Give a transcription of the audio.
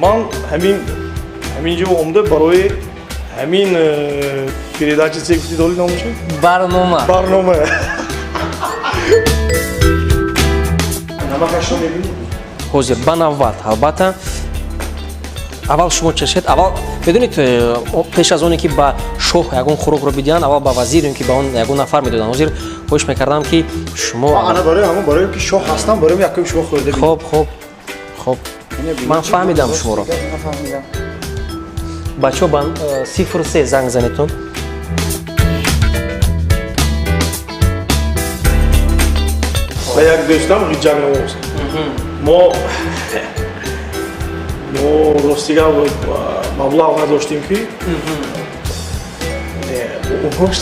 Ман ҳамин ҷо омада барои ҳамин передача се гуфти доли номашо? Барнома. Барнома. Намакашро мебинӣ? Ҳозир ба навбат, албатта. Аввал шумо чашед. Аввал медонед, пеш аз оне ки ба шоҳ ягон хӯрокро бидиҳанд, аввал ба вазир ё ки ба он ягон нафар медоданд. Ҳозир хоҳиш мекардам, ки шумо Ана барои ҳамон, барои ки шоҳ ҳастам, барои якум шумо хӯрда бинед. Хоб, ман фаҳмидам шуморо. Бачаҳо, ба 03 занг занедтон. Ба як дӯстам ғиҷак навоз. Мо ростига маблағ надоштем, ки ош.